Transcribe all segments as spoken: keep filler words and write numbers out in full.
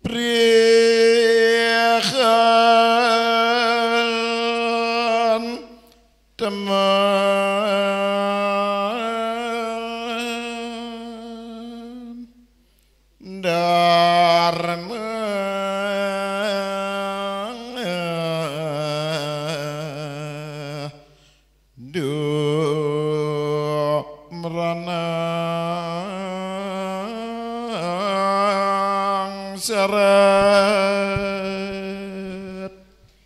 Rihan teman Dharma Dumranang seret.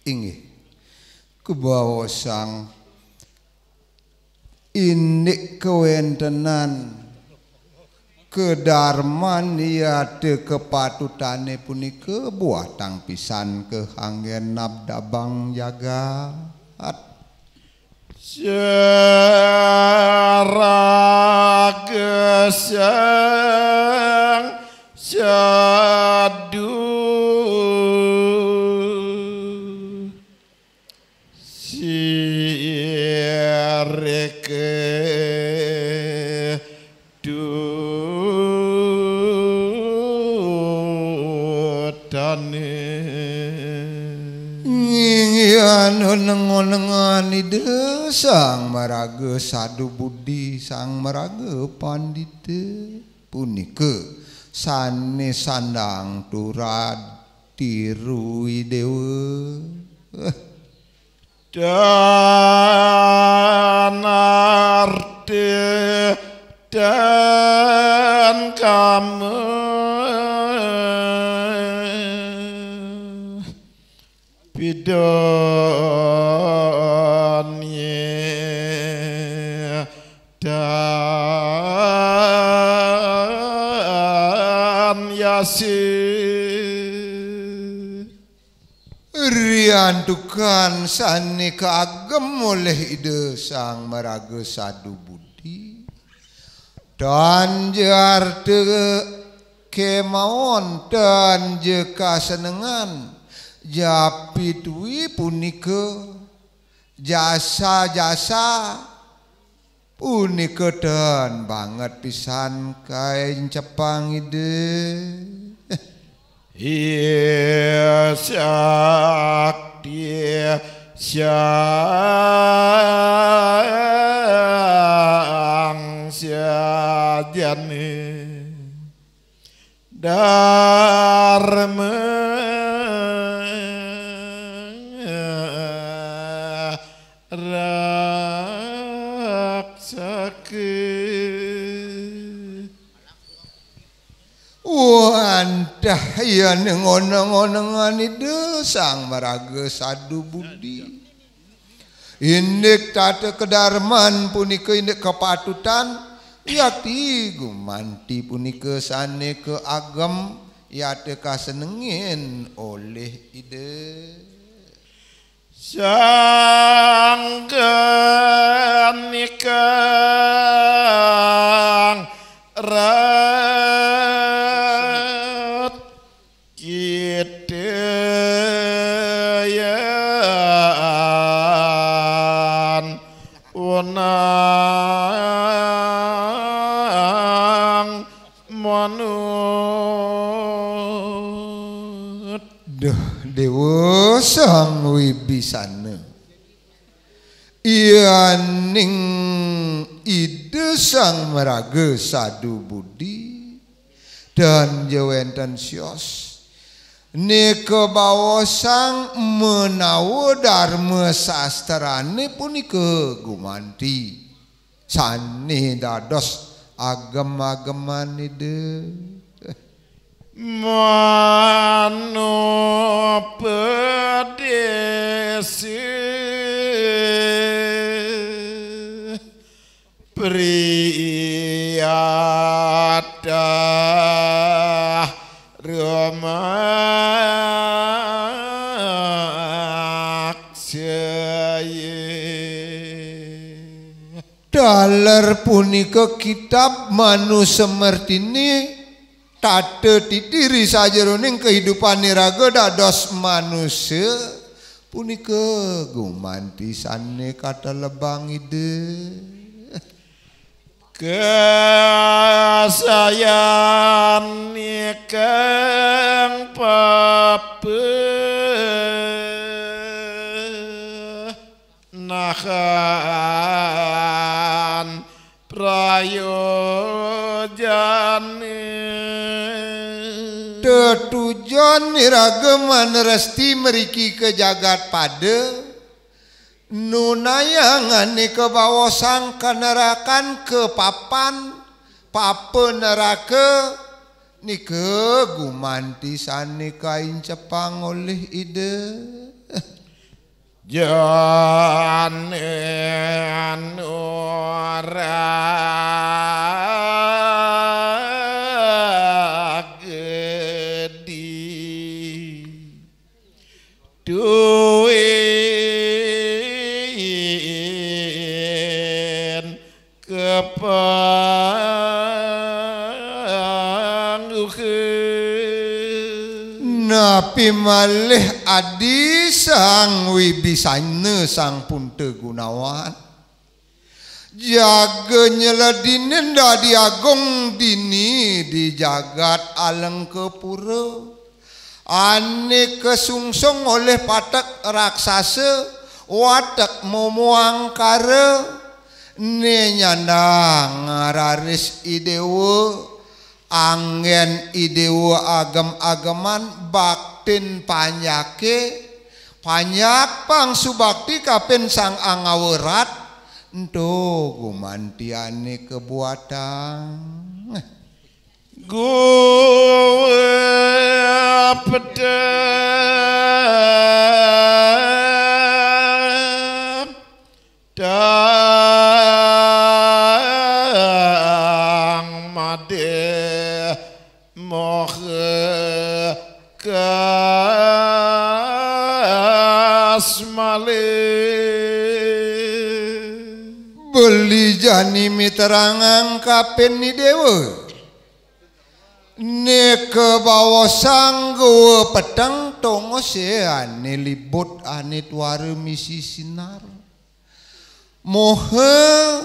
Inggih. Kebaosang indik kawentenan kedarman yata kapatutane punika buatang pisan kaanggen nabdabang jagat. Saraga sang sadu sirike dutane. Nginggihan oneng-onengan Ida Sang Maraga Sadu Budi, Sang Maraga Pandita punika sane sandang turad tiru Idewa. Dan arti dan kama pidonye dan yasi. Riantukan sane kaagem olih Ida Sang Maraga Sadu Budi, tan ja arta kemawon, tan ja kasenengan, japitui punika jasa-jasa punika ten banget pisan kaencepang Ida. Iya sakti sang sajane. Dharma raksake. Wantah iya ngoneng-onengan Ida Sang Maraga Sadu Budi. Indik tata kedarman punika indik kapatutan, yakti gumanti punika sane kaagem yata kasenengin olih Ida. Sangkanikang rat Kitayan wenang manut. Duh, Dewa Sang Wibisana. Yaning Ida Sang Maraga Sadu Budi, tan ja wenten sios. Nika baosang menawa dharma sastrane punika gumanti sane dados agem-ageman Ida. Manupdesi priyata rumaksaya. Taler punika kitab Manusamertine tata titi ri sajeroning kahidupan iraga dados manusa punika gumanti sane katelebang Ida. Kasayan kan prayojane. Tetujon iraga manresti mriki ka jagat pada, nunayang ane kabaosang kanerakan ka papan, papa neraka, nika gumanti sane kaincepang olih Ida. Jane nuragedi duin kepangguhe. Napi malih adi Sang Wibisana Sang Punta Gunawan. Jaga nyeledinin dadi agung dini di jagat Alengkapura. Ane kasungsung olih patek raksasa, watek momo angkara, ne nyandang raris I Dewa, anggen I Dewa agem-ageman baktin panjake, panjak pang subakti kapin Sang Angawa Rat, ento gumantiane kabuatang. Guwa pedang tang madeh moha kas malih. Beli jani miterangang kapin I Dewa. Ne kabaosang guwa peteng tongose ane libut ane tuara misi sinar. Moha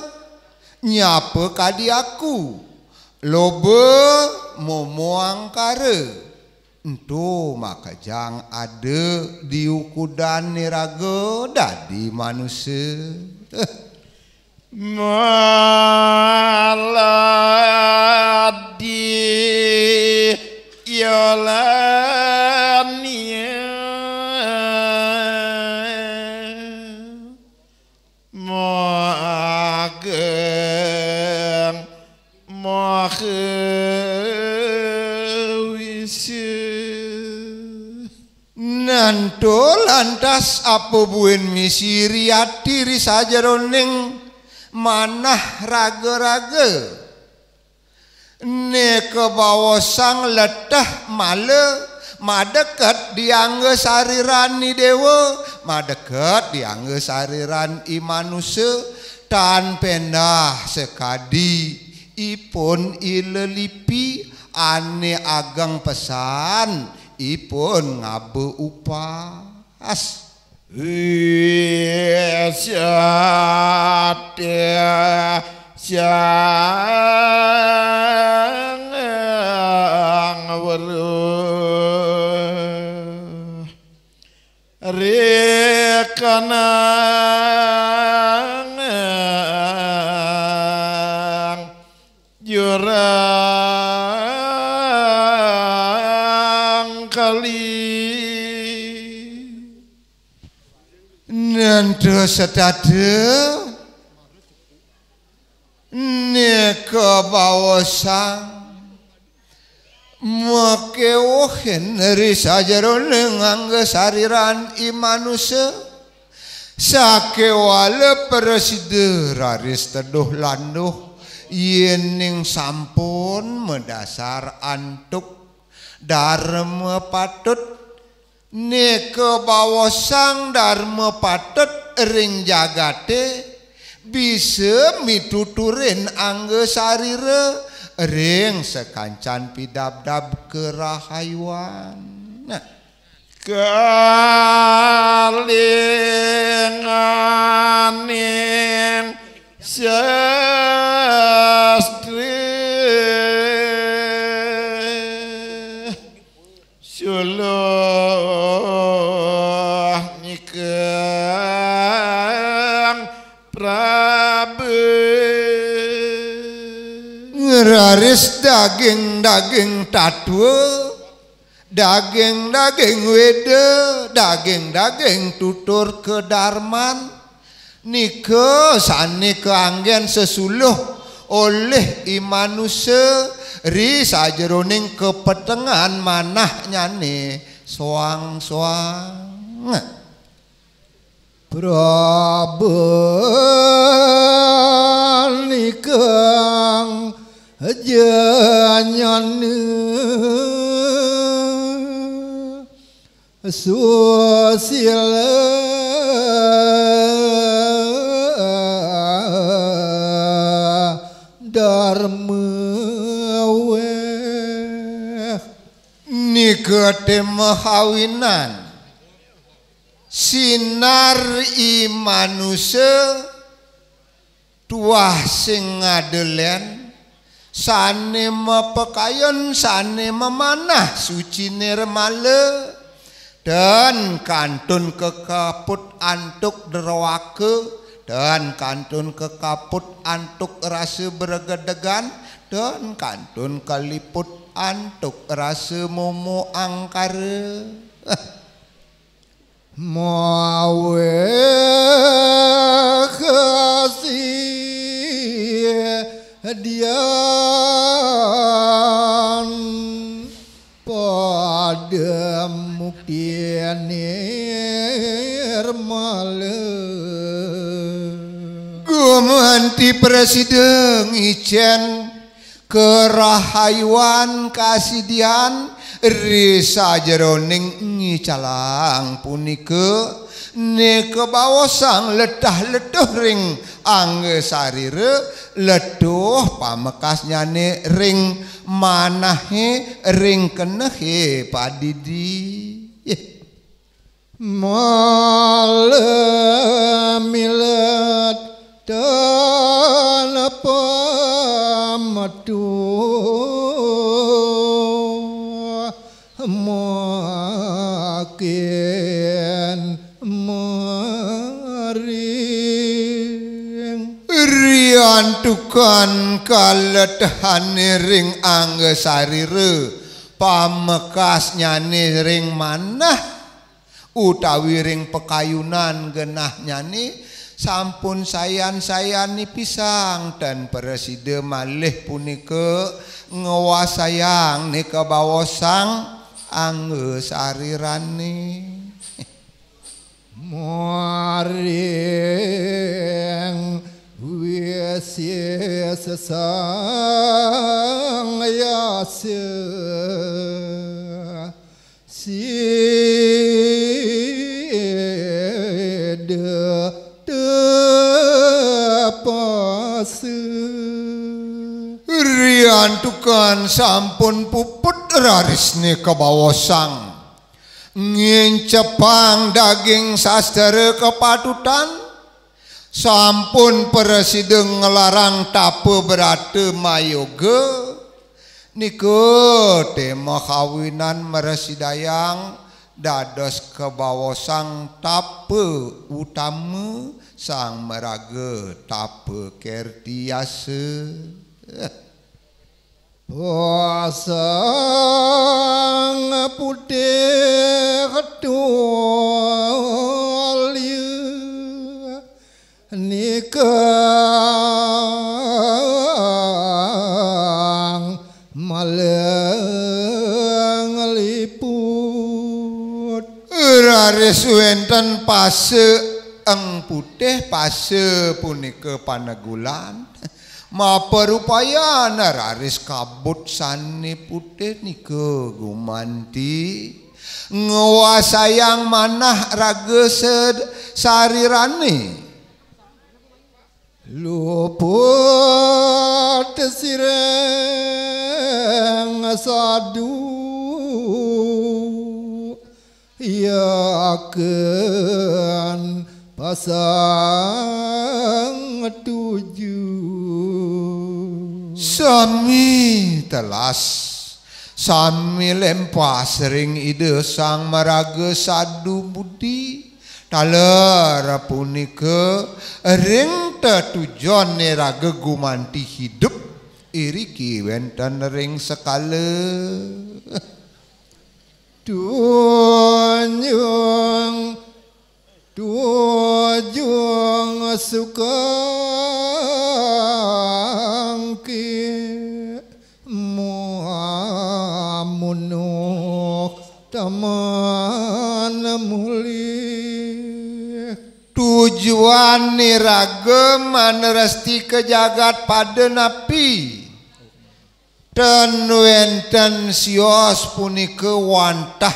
nyapa kadi aku, loba momo angkara. Ento makejang ada di ukudan iraga dadi manusa. Maladi yolania mageng mahawisa. Nanto lantas apa buin misi riati ri sajeroning manah raga-raga. Ne kabaosang leteh mala madeket di angga sariran I Dewa, madeket di angga sariran I manusa, tan pendah sakadi ipun I lelipi ane ageng pesan ipun ngaba upas. Ih, syate, syang weruh. Rikanang jurang kali. Nanta setata ne kabaosang makewuhin ri sajeroning angga sariran I manusa, sakewala prasida raris teduh landuh, yening sampun madasar antuk darma patut. Ne kabaosang darma patut ring jagate, bisa mituturin angga sarira ring sakancan pidabdab karahayuan. Nah. Kalinganing sastra Suluh nikeng Daging-daging tatwa, daging-daging weda, daging-daging tutur kedarman, nika sane kaanggen sesuluh olih i manusa ri sajeroning kapetengan manahnyane soang-soang. Prabanikang janyana susila darma weh. Nika te mahawinan sinar i manusa tuah sing ngadelen, sane mapakayun, sane mamanah suci nirmala, tan kantun kakaput antuk droaka, tan kantun kakaput antuk rasa bregedegan, tan kantun kaliput antuk rasa momo angkara. Mawe kasidian pada mukti nirmala. Gumanti prasida ngicen karahayuan kasidian ri sajeroning ngicalang punika, ne kabaosang letah-letuh ring angga sarira, letuh pamekasnyane ring manahe, ring kenehe padidi. Malem milet tanpa metu, makin maring. Riantukan kaletahane ring angga sarira, pamekasnyane ring manah, utawi ring pakayunan genahnyane, sampun sayan-sayan nipisang, tan prasida malih punika ngwasayang nika baosang angga sarirane. Maring wisis sang yasa sida tepasa. Riantukan sampun puput rarisne kabaosang, ngincepang daging sastra kapatutan, sampun prasida nglarang tapa brata mayoga, nika te mahawinan mrasidayang dados kabaosang tapa utama sang maraga tapa kerti yasa. Pasang putih tulia nikang maleng liput. Raris wenten pasa eng putih, pasa punika panegulan. Maparupayan raris kabut sane putih nika gumanti, ngwasayang manah raga sed-, sarirane. Luput sireng sadu yaken pasang tuju. Sami telas, sami lempas ring Ida Sang Maraga Sadu Budi. Taler punika ring tetujon iraga gumanti hidup, Iriki wénten ring sekala. Tunjung tujung sukangki muamunuh taman mulih. Tujuan iraga manresti ka jagat pada napi? Ten wénten sios punika wantah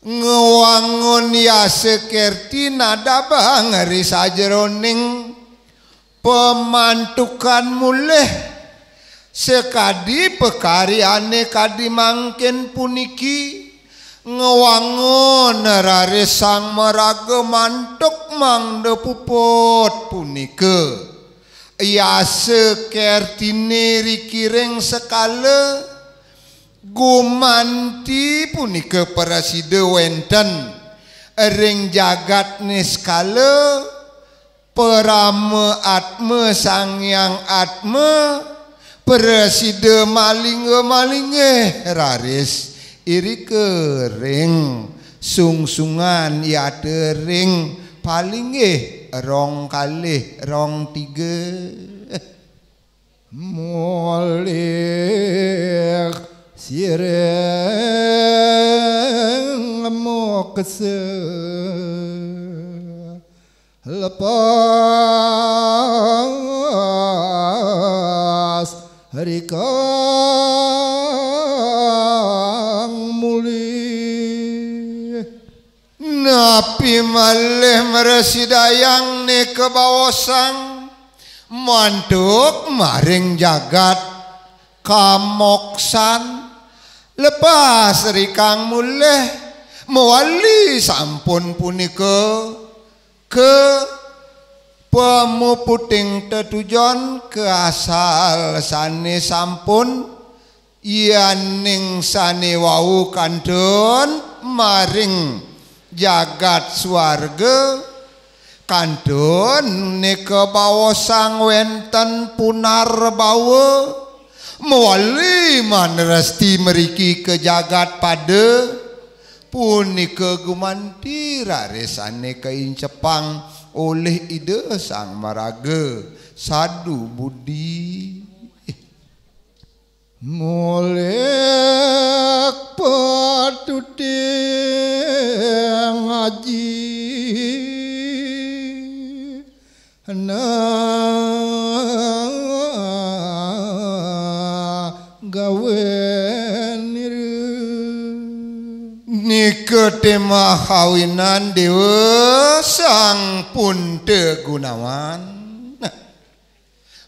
ngwangun yasa kerti nadabang ri sajeroning pamantukan mulih sakadi pakaryané kadi mangkin puniki ngwangun raris sang maraga mantuk mangda puput punika. Yasa kertiné rikiring sekala gumanti punika prasida wénten ring jagat niskala parama atma Sang Hyang Atma prasida malingga malinggih raris irika ring sungsungan yata ring palinggih rong kalih rong tiga. Mulih siring moksa lepas rikang mulih. Napi malih mrasidayang nika baosang mantuk maring jagat kamoksan lepas rikang mulih mawali sampun punika ka pamuputing tetujon ka asal sané sampun. Yaning sané wau kantun maring jagat swarga, kantun nika baosang wénten punarbawa mawali manresti mriki ka jagat pada, punika gumanti raris sané kaincepang olih Ida Sang Maraga Sadu Budi. Mulih patuting aji na gawénira. Nika temah awinan Déwa Sang Punta Gunawan.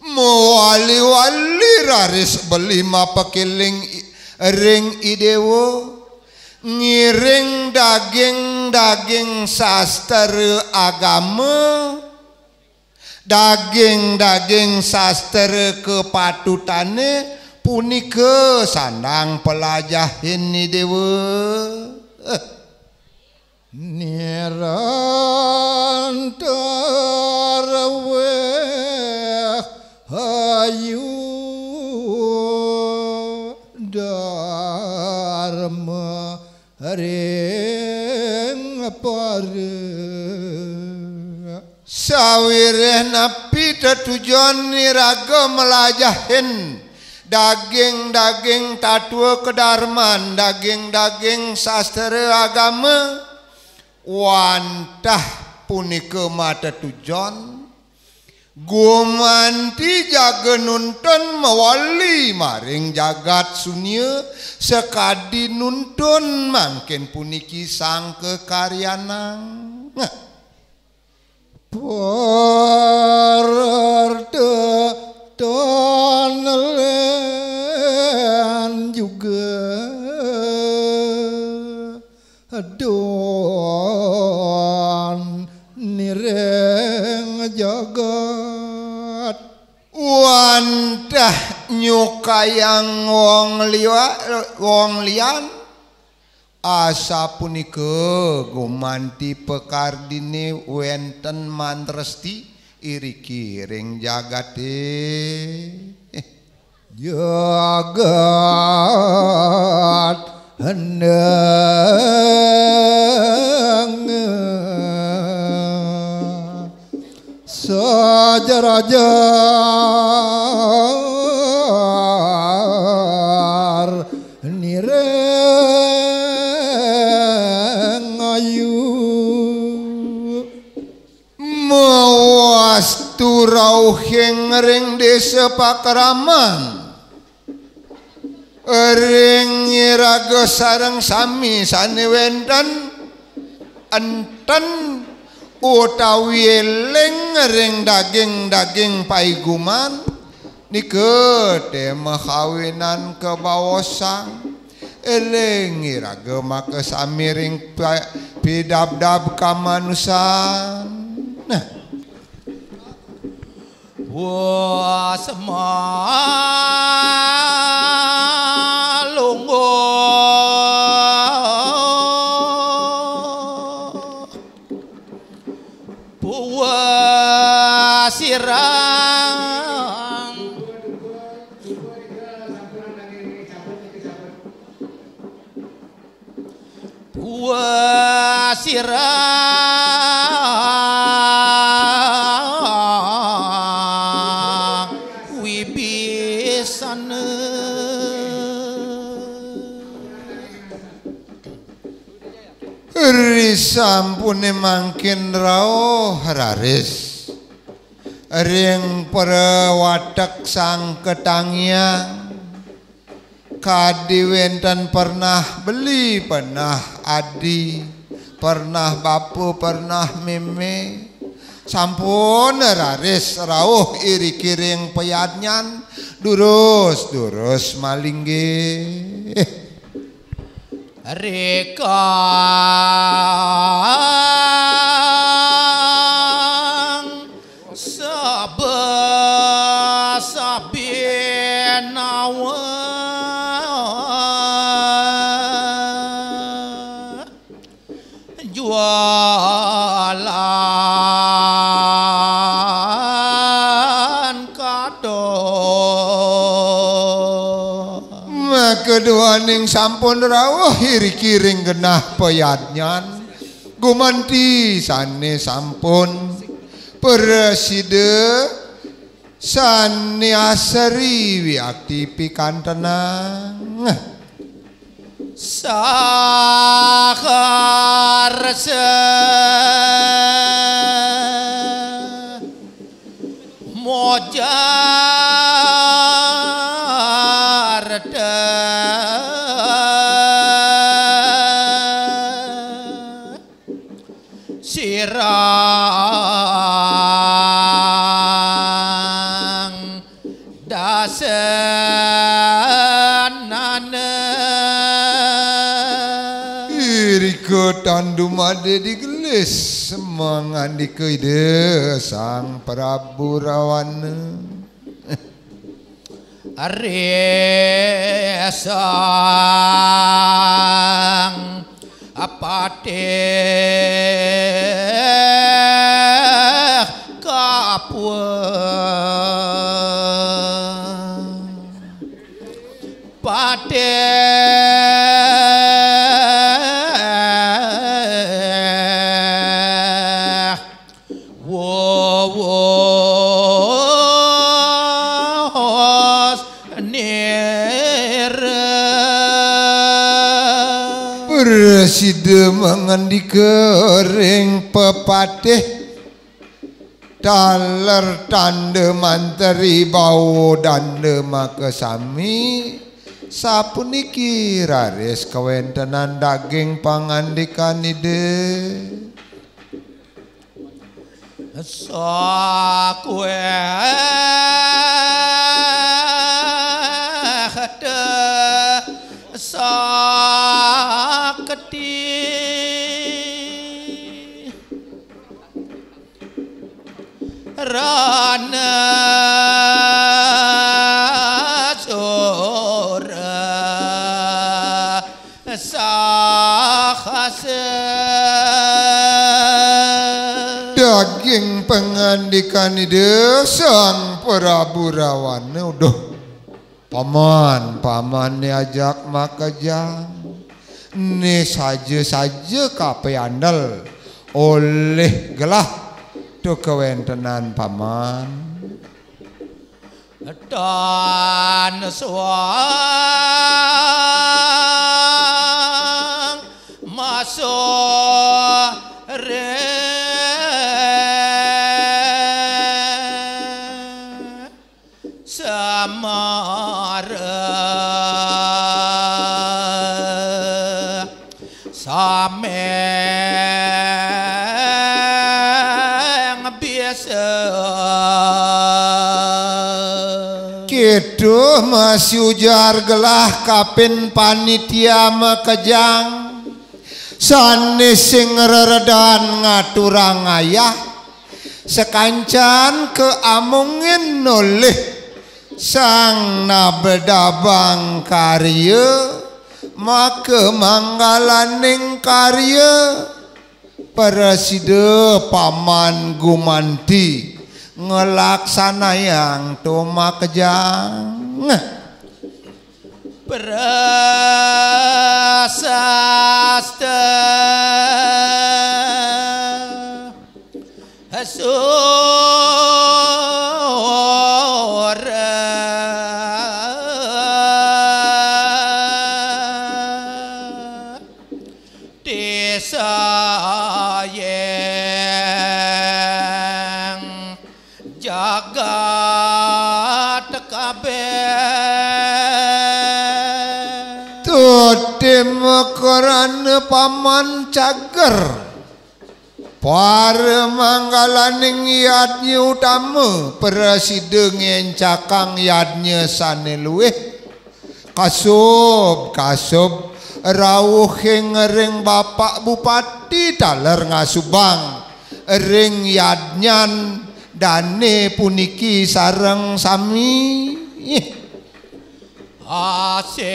Mawali-wali raris beli mapakéling i-, ring I Déwa, ngiring daging-daging sastra agama, daging-daging sastra kapatutané punika sandang pelajahin I Déwa. Nirantar wéh ayu darma ring para. Sawiréh napi tetujon iraga mlajahin daging-daging tatwa kedarman, daging-daging sastra agama, wantah punika matetujon, gumanti jaga nuntun mawali maring jagat sunia sakadi nuntun mangkin puniki sang kakaryanang. Parta tan lén juga don niring jagat. Wantah nyukayang wong liwa-, wong lian, asapunika gumanti pakardiné wénten manresti iriki ring jagaté. Jagat hendang sajar-jar nireng ayu. Mawastu rauhing ring désa Pakraman, ring iraga sareng sami sané wénten enten utawi éling ring daging-daging paiguman, nika té makawinan kabaosang. Éling iraga makasami ring pa-, pidabdab kamanusan. Nah. Wah, semalungguh. Puwa sirang. Puwa sirang wibisana. Risampuné mangkin rauh raris ring prawatek Sang Katangiang, kadi wénten pernah beli, pernah adi, pernah bapa, pernah mémé. Sampun raris rauh iriki ring payadnyan, durus-durus malinggih. Rikang saba sabinawa jualan kato. Maka duaning sampun rauh iriki ring genah payadnyan, gumanti sané sampun prasida sané asri wiakti pikantenang. Sakarsa mojarta sirang dasanana. Irika tan dumadé digelis mangandika Ida Sang Prabu Rawana. Ri Sang Patih kapuh. Patih wawos nira. Prasida mangandika ring pepatih, taler tanda mantri bawa danda makasami, sapuniki raris kawéntenan daging pangandikan Ida. Sakwéhta sakti rana sura sahasa. Daging Pangandikan Ida Sang Prabu Rawana, "Uduh, paman, paman né ajak makejang. Né saja-saja kapiandel olih gelah tu kawéntenan paman." Tan suang masuh ring samara sameng bisa. Kéto masi ujar gelah kapin panitia makejang, sané sing reredan ngaturang ayah, sakancan kaamongin olih Sang Nabdabang Karya, maka manggalaning karya prasida paman gumanti nglaksanayang to makejang. Prasasta sura tisayang jagat kabéh. Tutim krana paman cager. Paramanggalaning yadnya utama, prasida ngéncakang yadnya sané luih. Kasub, kasub, rauhing ring Bapak Bupati taler ngasubang ring yadnyan dané puniki sareng sami. Asing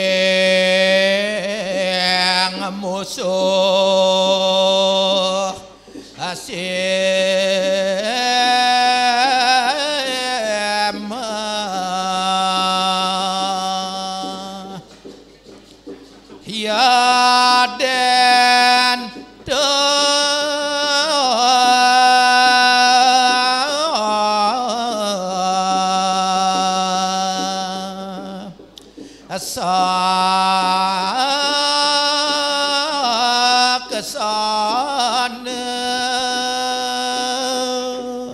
musuh, asing Yaden saksana.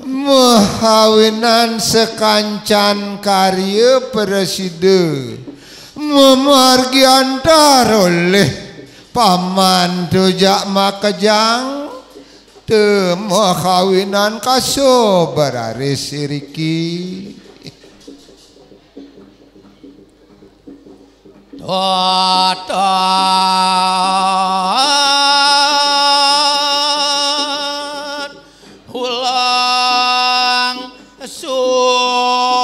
Mahawinan sakancan karya prasida mamargi antar olih paman tujak makejang, temahawinan kasub raris iriki. Tatan ulang suda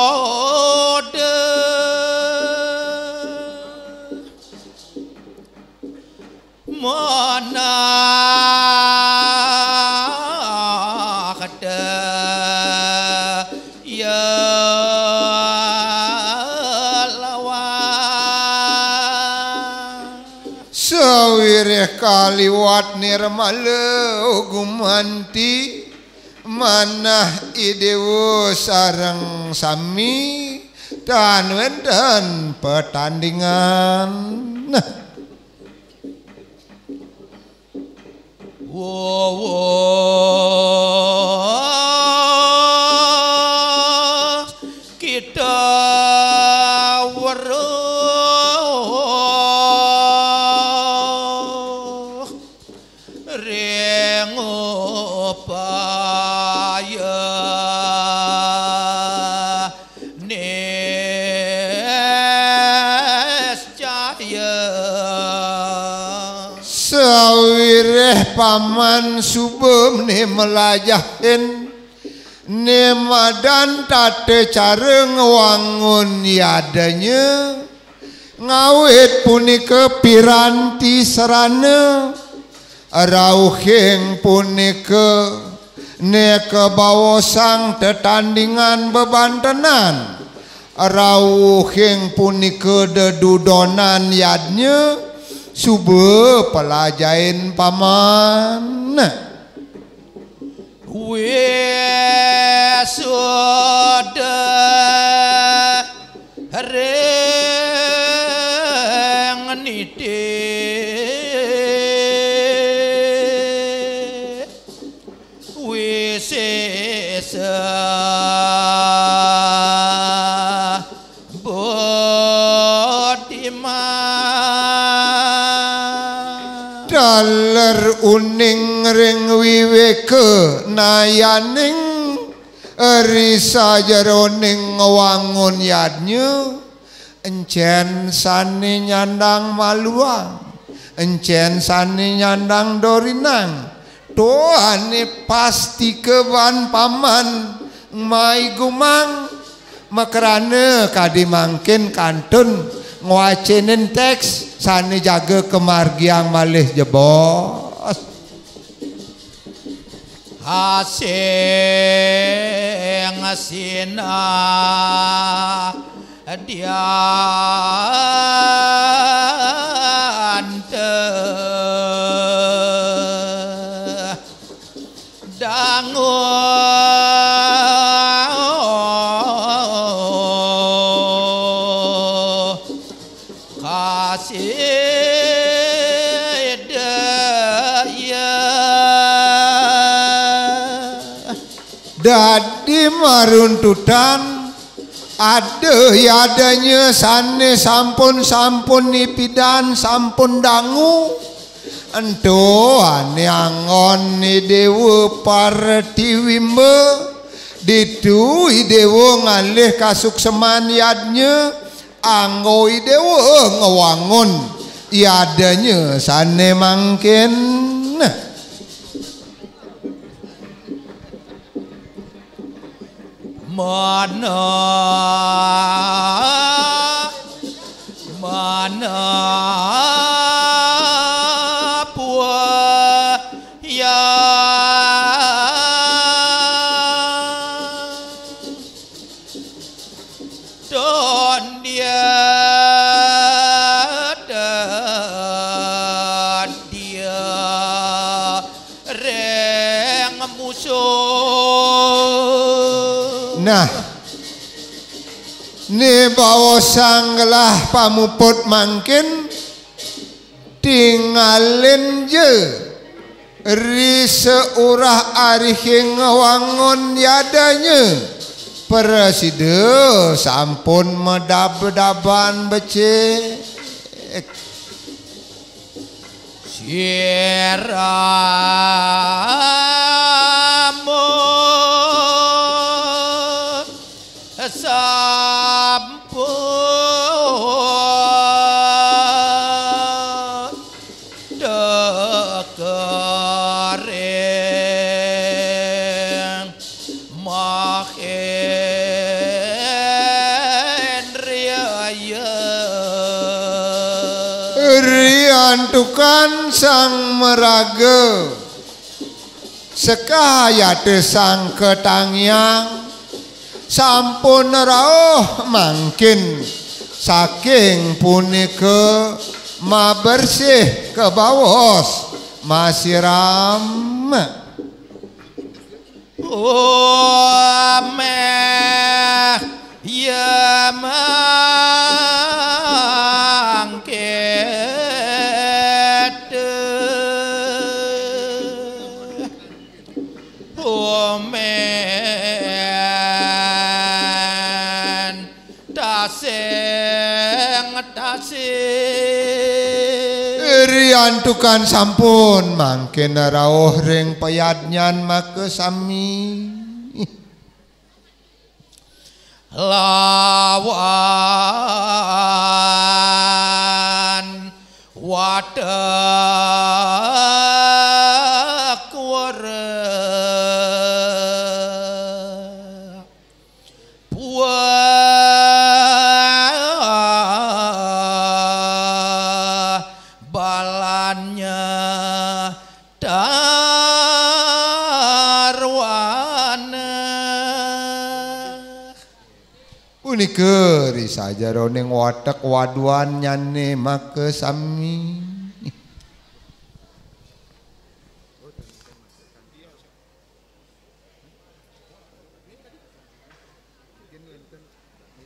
manah daya lawan. Sawireh kaliwat nirmala gumanti manah i déwa sareng sami tan wénten patandingan. Nah. Wah, kita weruh ring upaya niscaya. Sawireh paman suba né mlajahin né madan tata cara ngwangun yadnya, ngawit punika piranti sarana, rauhing punika Né kabaosang tetandingan bebantenan, rauhing punika dedudonan yadnya, suba pelajain Paman. Wisuda ring niti wisesa budiman. Taler uning ring wiwéka nayaning ri sajeroning ngwangun yadnya, encén sané nyandang maluang, encén sané nyandang dorinang. To ané pastika ban Paman mai gumang, makrana kadi mangkin kantun ngwacénin téks sané jaga kamargiang malih jebos. Asing sinah dianta dangu kasih daya. Dadi maruntutan, ada yadanya sané sampun-sampun nipidan, sampun dangu. Ento ané anggon Idéwa Partiwimba, ditu Idéwa ngalih kasukseman yadnya, anggo Idéwa ngwangun yadanya sané mangkin. Mana, mana pua ya don dia, don dia reng musuh. Nah, né baosang gelah pamuput mangkin, tingalin ja ri seurah arihing wangun yadanya, prasida sampun madab-daban becik. Sirama sampun teka ring Mahendriya. Riantukan sang maraga sekayata sang katangiang sampun rauh mangkin, saking punika mabersih kabaos masiram. Umeh ya mangketa. Umeh tasing tasing. Riantukan sampun mangkin rauh ring payadnyan makasami. Lawan watek warek. Buah balannya Nika ri sajeroning watek waduan nyane makasami.